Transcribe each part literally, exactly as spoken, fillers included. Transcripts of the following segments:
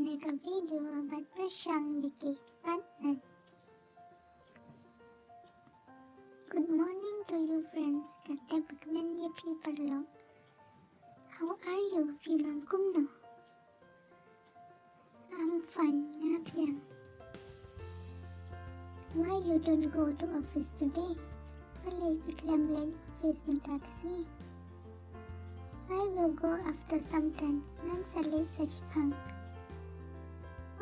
Neka video bad pyrshang ïa ki pat. Good morning to you friends. Kata ba kmen ïa phi paralok. How are you? Phi long kumno? I'm fine, nga pdiang. Why you don't go to office today? Balei phi khlem leit office mynta ka sngi? I will go after some time. Ngan sa leit sa shipang.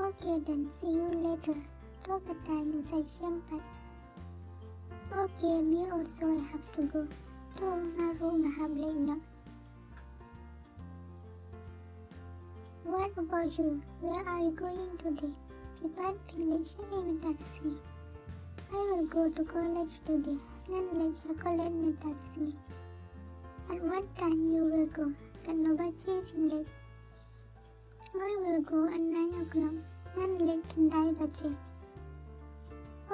Okay then, see you later. To kata ngin sa ïashem pat. Okay, me also I have to go. To nga ruh nga hap leit noh. What about you? Where are you going today? Phi pat phin leit shaei mynta ka sngi? I will go to college today. Ngan leit sha college mynta ka sngi. At what time you will go? Katno baje phin leit? I will go at nine o'clock. Ngan leit khyndai baje.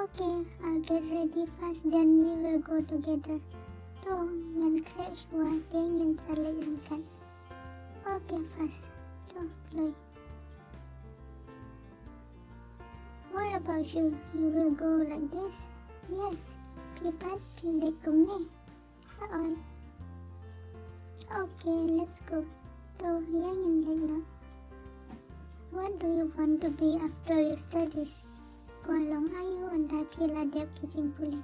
Okay, I'll get ready first, then we will go together. To ngan khreh shuwa te ngin sa leit ryngkat. Okay first. To kloi. What about you? You will go like this? Yes. Phi pat phin leit kumne? Hooid. Okay, let's go. To ïa ngin leit noh. What do you want to be after your studies? Kwah long aïu ynda phi la dep ki jingpule?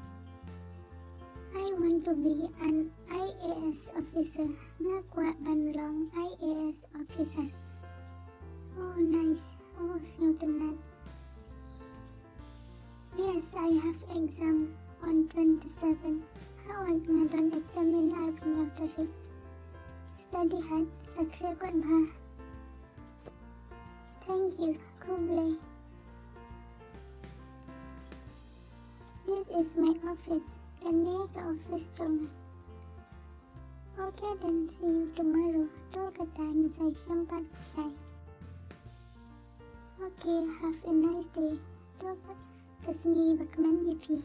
I want to be an I A S officer. Nga kwah ban long I A S officer. Oh nice. Oh sngewtynnat. Yes, I have exam on twenty-seven. Hooid, nga don exam ha arphew hynñiew tarik. Study hard, sa khreh kot bha. Thank you. Khublei. This is my office. Kane ka office jong nga. Okay then, see you tomorrow. To kata ngin sa ïashem pat lashai. Okay, have a nice day. To ka sngi bakmen ïa phi.